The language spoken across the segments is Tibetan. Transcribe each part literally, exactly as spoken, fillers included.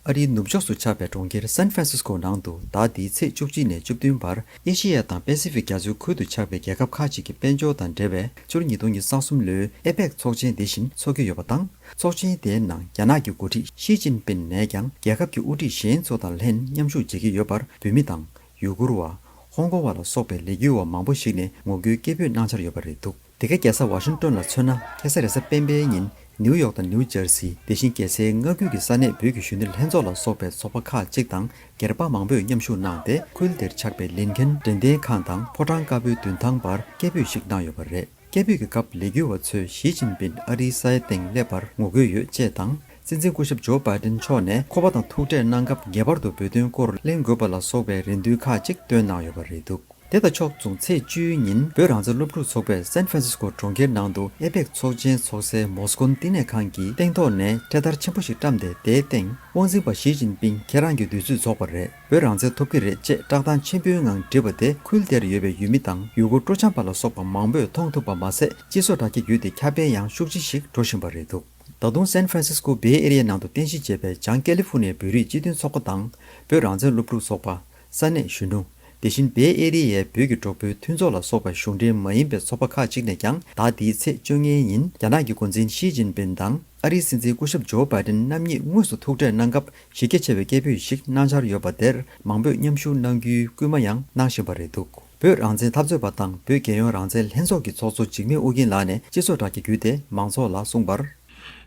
ཨ་རིའི་ནུབ་ཕྱོགས་སུ་ཆགས་པའི་གྲོང་ཁྱེར་སན་ཧྥ་རན་སིས་ཀོ་ནང་དུ་ཟླ་འདིའི་ཚེས་བཅུ་གཅིག་ནས་བཅུ་བདུན་བར་ཨེ་ཤེ་ཡ་དང་པེ་སི་ཕིག་རྒྱ་མཚོའི་ཁུལ་དུ་ཆགས་པའི་རྒྱལ་ཁབ་ཁག་ཅིག་གི་དཔལ་འབྱོར་དང་འབྲེལ་བའི་ཕྱི་ལོ་ཉིས་སྟོང་ཉི་ཤུ་རྩ་གསུམ་ལོའི་ཨེ་པེག་ཚོགས་ཆེན་དེ་བཞིན་འཚོགས་ཀྱི་ཡོད་པ་དང་། ཚོགས་ཆེན་དེའི་ནང་རྒྱ་ནག་གི་འགོ་ཁྲིད་ཞི་ཅིན་ཕིན་ནས་ཀྱང་རྒྱལ་ཁབ་ཀྱི་དབུ་ཁྲིད་གཞན་ཚོ་དང་ལྷན་མཉམ་ཞུགས་བྱེད་ཀྱི་ཡོད་པར། བོད་མི་དང་ཡུ་གུར་བ། ཧོང་ཀོང་བ་ལ་སོགས་པའི་ལས་འགུལ་བ་མང་པོ་ཞིག་ནས་ངོ་རྒོལ་སྐད་འབོད་གནང་འཆར་ཡོད་པ་རེད་འདུག་དེ་ག་རྒྱལ་ས་ཝ་ཤིང་ཏོན་ལ་མཚོན་ན། ཁ་སང་རེས་གཟའ་སྤེན་པའི་ཉིན་ནིའུ་ཡོག་དང་ནིའུ་ཇར་སི། དེ་བཞིན་རྒྱལ་སའི་མངའ་ཁུལ་གྱི་ས་གནས་བོད་ཀྱི་གཞོན་ནུ་ལྷན་ཚོགས་ལ་སོགས་པའི་ཚོགས་པ་ཁག་ཅིག་དང་སྒེར་པ་མང་པོས་མཉམ་ཞུགས་གནང་སྟེ། ཁུལ་དེར་ཆགས་པའི་ལིན་ཁན་འདྲེན་བརྟེན་ཁང་དང་ཕོ་བྲང་དཀར་པོའི་མདུན་ཐང་བར་སྐད་འབོད་ཞིག་གནང་ཡོད་པ་རེད། སྐད་འབོད་ཀྱི་སྐབས་ལས་འགུལ་བ་ཚོས་ཞི་ཅིན་ཕིན་ཨ་རིའི་ས་ཡ་སྟེང་སླེབས་པར་ངོ་རྒོལ་ཡོད་ཅེས་དང་། སྲིད་འཛིན་སྐུ་ཞབས་ཇོ་བྷའི་ཏིན་མཆོག་ནས་ཁོ་པ་དང་ཐུག་འཕྲད་གནང་སྐབས་ངེས་པར་དུ་བོད་དོན་སྐོར་གླེང་དགོས་པ་ལ་སོགས་པའི་རེ་འདུན་ཁག་ཅིག་བཏོན་གནང་ཡོད་པ་རེད་འདུག་དེ་དང་ཕྱོགས་མཚུངས་ཚེས་བཅུའི་ཉིན་བོད་རང་བཙན་སློབ་ཕྲུག་ཚོགས་པས་སན་ཧྥ་རན་སིས་ཀོ་གྲོང་ཁྱེར་ནང་དུ་ཨེ་པེག་ཚོགས་ཆེན་ཚོགས་སའི་མོ་སི་ཀོན་བསྟི་གནས་ཁང་གི་སྟེང་ཐོག་ནས་འཕྲེད་དར་ཆེན་པོ་ཞིག་བཀྲམ་སྟེ། དེའི་སྟེང་དབང་འཛིན་པ་ཞི་ཅིན་ཕིང་ཁྱེད་རང་གི་དུས་ཚོད་རྫོགས་པ་རེད། བོད་རང་བཙན་ཐོབ་ཀྱི་རེད་ཅེས་བཀྲག་མདངས་ཆེན་པོའི་ངང་བྲིས་པ་དེ་ཁུལ་དེར་ཡོད་པའི་ཡུལ་མི་དང་ཡུ་གུར་སྤྲོ་འཆམ་པ་ལ་སོགས་པ་མང་པོས་མཐོང་ཐུབ་པ་མ་ཟད། སྤྱི་ཚོགས་དྲ་རྒྱ་བརྒྱུད་དེ་ཁྱབ་སྤེལ་ཡང་ཤུགས་ཆེ་ཞིག་འགྲོ་བཞིན་པ་རེད་འདུག་ད་དུང་སན་ཧྥ་རན་སིས་ཀོ་བེ་ཨེ་རི་ཡ་ནང་དུ་རྟེན་གཞི་བྱས་པའི་བྱང་ཀེ་ལི་ཧྥོ་ནི་ཡའི་བོད་རིགས་སྤྱི་མཐུན་ཚོགས་པ་དང་། བོད་རང་བཙན་སློབ་ཕྲུག་ཚོགས་པ། ས་གནས་གཞོན་ནུ། དེ་བཞིན་བེ་ཨེ་རི་ཡའི་བོད་ཀྱི་གྲོགས་པོའི་མཐུན་ཚོགས་ལ་སོགས་པ་གཞུང་འབྲེལ་མ་ཡིན་པའི་ཚོགས་པ་ཁག་ཅིག་ནས་ཀྱང་ཟླ་འདིའི་ཚེས་བཅོ་ལྔའི་ཉིན་རྒྱ་ནག་གི་འགོ་འཛིན་ཞི་ཅིན་ཕིན་དང་ཨ་རིའི་སྲིད་འཛིན་སྐུ་ཞབས་ཇོ་བྷའི་ཏིན་རྣམ་གཉིས་དངོས་སུ་ཐུག་འཕྲད་གནང་སྐབས་གཞི་རྒྱ་ཆེ་བའི་སྐད་འབོད་ཞིག་གནང་འཆར་ཡོད་པ་དེར་མང་པོས་མཉམ་ཞུགས་གནང་རྒྱུའི་སྐུལ་མ་ཡང་གནང་བཞིན་པ་རེད་འདུག་བོད་རང་བཙན་འཐབ་རྩོད་པ་དང་བོད་རྒྱལ་ཡོངས་རང་བཙན་ལྷན་ཚོགས་ཀྱི་ཚོགས་གཙོ་འཇིགས་མེད་ཨོ་རྒྱན་ལགས་ནས་སྤྱི་ཚོགས་དྲ་རྒྱ་བརྒྱུད་དེ་མང་ཚོགས་ལ་གསུངས་པར།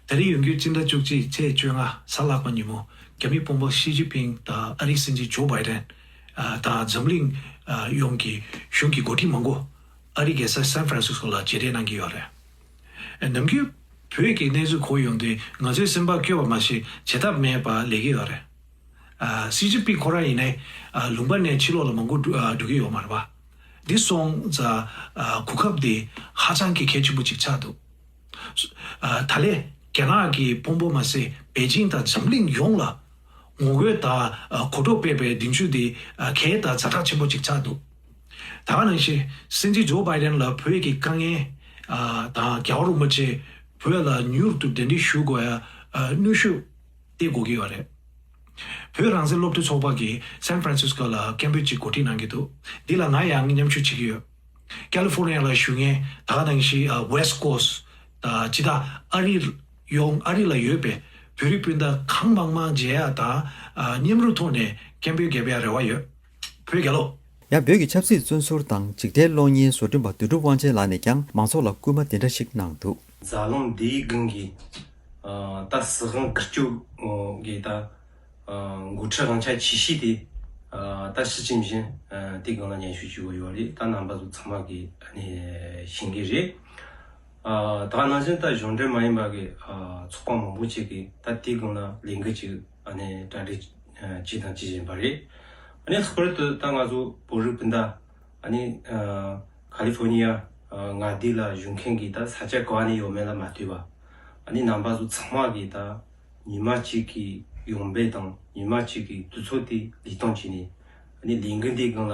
ད་རེས་ཡོང་རྒྱུའི་སྤྱི་ཟླ་བཅུ་གཅིག་ཚེས་བཅོ་ལྔ་གཟའ་ལྷག་པ་ཉིན་མོ་རྒྱ་མིའི་དཔོན་པོ་ཞི་ཅིན་ཕིང་དང་ཨ་རིའི་སྲིད་འཛིན་ཇོ་བྷའི་ཏན་དང་འཛམ་གླིང་ཡོངས་ཀྱི་གཞུང་གི་འགོ་ཁྲིད་མང་པོ་ཨ་རིའི་རྒྱལ་ས་སན་ཧྥ་རན་སིས་ཀོ་ལ་མཇལ་འཕྲད་གནང་གི་ཡོད་རེད། ནམ་རྒྱུན་བོད་ཀྱི་གནས་ཚུལ་གོ་ཡོང་དུས་ང་ཚོའི་སེམས་པ་སྐྱོ་བ་མ་ཞིག་བྱེད་ཐབས་མེད་པ་ལས་ཀྱི་ཡོད་རེད། ཨ། སི་ཅིན་ཕིང་ཁོ་རང་ཡིན་ནའི་ཨ། ལུང་པ་ནས་ཕྱི་ལོགས་ལ་མང་པོ་འགྲོ་ཨ། འགྲོ་གི་ཡོད་མ་རེད་པ། འདི་སོང་ཙང་ཨ། གོ་སྐབས་འདི་ཧ་ཅང་གི་གལ་ཆེན་པོ་ཅིག་ཆགས་འདུག་ཨ། ད་ལན་རྒྱ་ནག་གི་དཔོན་པོ་མ་ཟད་པེ་ཅིང་དང་འཛམ་གླིང་ཡོངས་ལ་ངོ་རྒོལ་དང་ཨ། གོ་རྟོགས་སྤེལ་བའི་གདེང་ཚོད་འདི་ཨ། གལ་དང་ཛ་དྲག་ཆེན་པོ་ཅིག་ཆགས་འདུག་ད་ག་ནང་བཞིན་སྲིད་འཛིན་ཇོ་བྷའི་ཏན་ལ་བོད་ཀྱི་དཀའ་ངལ་ཨ། དང་རྒྱལ་བ་རིན་པོ་ཆེ་བོད་ལ་མྱུར་དུ་གདན་འདྲེན་ཞུ་དགོས་ཡ་ཨ། གནོན་ཤུགས་སྟེར་དགོས་ཀྱི་ཡོད་རེད། བོད་རང་བཙན་སློབ་ཕྲུག་ཚོགས་པ་གིས་སན་ཧྥ་རན་སིས་ཀོ་ལ་སྐད་འབོད་ཅིག་གོ་སྒྲིག་གནང་གི་འདུག་འདི་ལ་ང་ཡང་མཉམ་ཞུགས་བྱེད་ཀྱི་ཡོད། ཀ་ལི་ཧྥོ་ནི་ཡ་ལ་བཞུགས་མཁན་ད་ག་ནང་བཞིན་ཨ། ཝེ་སི་ཀོ་སི་ཊི་དང་ཇི་ལྟར་ཨ་རི་ཡོང་ཨ་རི་ལ་ཡོད་པའི་བོད་རིགས་སྤུན་ཟླ་གང་མང་མང་མཇལ་ཡ་དང་ཨ། མཉམ་རུབ་ཐོག་ནས་སྐད་འབོད་རྒྱབ་ཡ་རེ་བ་ཡོད། བོད་རྒྱལ་ལོ། ཡང་བོད་ཀྱི་ཆབ་སྲིད་བཙོན་ཟུར་དང་འཇིགས་བྲལ་གློག་བརྙན་བཟོ་སྐྲུན་པ་དོན་གྲུབ་དབང་ཆེན་ལགས་ནས་ཀྱང་མང་ཚོགས་ལ་སྐུལ་མ་དེ་འདྲ་ཞིག་གནང་འདུག་འཛམ་གླིང་འདིའི་སྒང་གི་ཨ། ད་སྲིད་དབང་བཀའ་བརྒྱུད་ཀྱི་ད་ཨ། འགོ་ཁྲིད་དབང་ཆ་ཆེ་ཤོས་དེ་ཨ། ད་ཞི་ཅིན་ཕིང་ཨ། དེ་སྒང་ལ་སྙན་ཞུ་བྱེད་དགོས་ཡོད་རེད། ད་རྣམ་པ་ཚོ་ཚང་མ་གིས་ཨ་ནི་ཤེས་ཀྱི་རེད། ཨ། ད་ནང་བཞིན་ད་གཞུང་འབྲེལ་མ་ཡིན་པ་གི་ཨ། ཚོགས་པ་མང་པོ་ཅིག་གིས་ད་དེའི་སྒང་ལ་ལས་འགུལ་ཅིག་ཨ་ནི་གྲ་སྒྲིག་ཨ། བྱས་དང་བྱེད་བཞིན་པ་རེད། ཨ་ནི་ལྷག་པར་དུ་ད་ང་ཚོ་བོད་རིགས་སྤུན་ཟླ་ཨ་ནི་ཨ། ཀ་ལི་ཧྥོ་ནི་ཡ་ཨ། མངའ་སྡེ་ལ་བཞུགས་མཁན་གྱི་ད་ས་ཆ་ག་བ་ནས་ཡོད་མེད་ལ་མ་ལྟོས་པ། ཨ་ནི་རྣམ་པ་ཚོ་ཚང་མ་གིས་ད་ཉི་མ་གཅིག་གི་ཡོང་འབབ་དང་ཉི་མ་གཅིག་གི་དུས་ཚོད་དེ་ལུས་སྟོང་བྱས་ནས་ཨ་ནི་ལས་འགུལ་འདིའི་སྒང་ལ་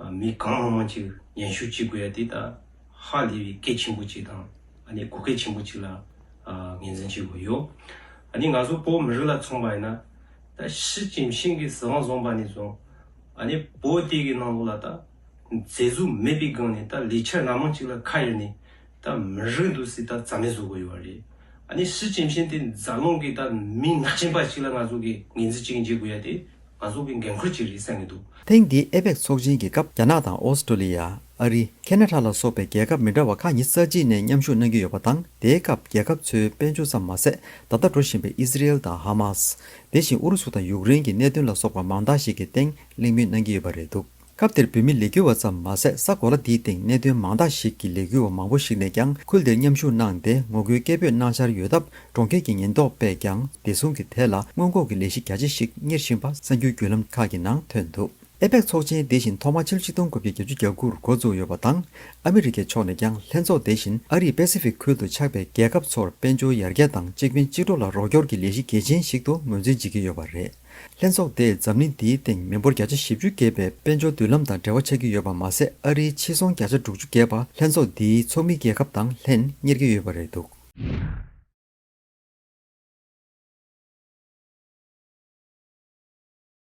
ཨ། མི་གང་མང་མང་ཅིག་སྙན་ཞུ་བྱེད་དགོས་ཡ་དེ་ད་ཧ་ལས་པའི་གལ་ཆེན་པོ་ཅིག་དང་ཨ་ནི་གོ་སྐབས་ཆེན་པོ་ཅིག་ལ་ཨ། ངོས་འཛིན་བྱེད་དགོས་ཡོད། ཨ་ནི་ང་ཚོ་བོད་མི་རིགས་ལ་མཚོན་པ་ཡིན་ན་ད་ཞི་ཅིན་ཕིང་གིས་སྲིད་དབང་བཟུང་པ་ནས་བཟུང་ཨ་ནི་བོད་དེ་གི་ནང་ལོགས་ལ་ད་མཛེས་བཟོ་མེད་པའི་སྒང་ནས་ད་ལས་འཆར་སྣ་མང་ཅིག་ལ་ཁ་གཡར་ནས་ད་མི་རིགས་འདུག་སེ་ད་རྩ་མེད་བཟོ་དགོས་ཡོད་པ་རེད། ཨ་ནི་ཞི་ཅིན་ཕིང་དེ་འཛམ་གླིང་གི་ད་མི་ངག་ཅན་པ་ཞིག་ལ་ང་ཚོ་གི་ངོས་འཛིན་ཅིག་བྱེད་དགོས་ཡ་དེ་ང་ཚོ་གི་འགན་ཁུར་ཅིག་རེད་བསམ་གྱི་འདུག་ཐེངས་འདིའི་ཨེ་པེག་ཚོགས་ཆེན་གྱི་སྐབས་རྒྱ་ནག་དང་ཨོ་སི་ཀྲོ་ལི་ཡ། ཨ་རི། ཁེ་ན་ཌ་ལ་སོགས་པའི་རྒྱལ་ཁབ་མི་འདྲ་བ་ཁག་ཉེར་གཅིག་ནས་མཉམ་ཞུགས་གནང་གི་ཡོད་པ་དང་། དེའི་སྐབས་རྒྱལ་ཁབ་ཚོའི་དཔལ་འབྱོར་ཙམ་མ་ཟད། ད་ལྟ་འགྲོ་བཞིན་པའི་ཨི་སི་རེལ་དང་ཧ་མ་སི། དེ་བཞིན་ཨུ་རུ་སུ་དང་ཡུཀ་རེན་གྱི་གནད་དོན་ལ་སོགས་པ་མང་དག་ཞིག་གི་སྟེང་གླེང་མོལ་གནང་གི་ཡོད་པ་རེད་འདུག་སྐབས་དེར་བོད་མི་ལས་འགུལ་བ་ཙམ་མ་ཟད། གཟའ་གོ་ལ་འདིའི་སྟེང་གནད་དོན་མང་དག་ཞིག་གི་ལས་འགུལ་བ་མང་པོ་ཞིག་ནས་ཀྱང་ཁུལ་དེར་མཉམ་ཞུགས་གནང་སྟེ་ངོ་རྒོལ་སྐད་འབོད་གནང་འཆར་ཡོད་སྟབས། གྲོང་ཁྱེར་གྱི་ཉེན་རྟོག་པས་ཀྱང་བདེ་སྲུང་གི་ཐད་ལ་སྔོན་འགོག་གི་ལས་གཞི་རྒྱ་ཆེ་ཞིག་གཉེར་བཞིན་པ་གསར་འགྱུར་བརྒྱུད་ལམ་ཁག་གི་ནང་ཐོན་འདུག་ཨེ་པེག་ཚོགས་ཆེན་དེ་བཞིན་ཐོག་མ་ཕྱི་ལོ་ཆིག་སྟོང་དགུ་བརྒྱ་བརྒྱད་ཅུ་གྱ་དགུ་རུ་འགོ་བཙུགས་ཡོད་པ་དང་། ཨ་མི་རི་ཀའི་ཕྱོགས་ནས་ཀྱང་ལྷན་ཚོགས་དེ་བཞིན་ཨ་རིའི་པེ་སི་ཕིག་ཁུལ་དུ་ཆགས་པའི་རྒྱལ་ཁབ་ཚོར་དཔལ་འབྱོར་ཡར་རྒྱས་དང་གཅིག་ཕན་གཅིག་གྲོགས་ལ་རོགས་སྐྱོར་གྱི་ལས་གཞི་གལ་ཆེན་ཞིག་ཏུ་ངོས་འཛིན་བྱེད་ཀྱི་ཡོད་པ་རེད། ལྷན་ཚོགས་དེས་འཛམ་གླིང་འདིའི་སྟེང་མི་འབོར་བརྒྱ་ཆ་བཞི་བཅུ་བརྒལ་བའི་དཔལ་འབྱོར་མདུན་ལམ་དང་འབྲེལ་བ་ཆགས་ཀྱི་ཡོད་པ་མ་ཟད། ཨ་རིའི་ཕྱི་སོང་བརྒྱ་ཆ་དྲུག་ཅུ་བརྒལ་བ་ལྷན་ཚོགས་འདིའི་ཚོགས་མི་རྒྱལ་ཁབ་དང་ལྷན་གཉེར་གྱི་ཡོད་པ་རེད་འདུག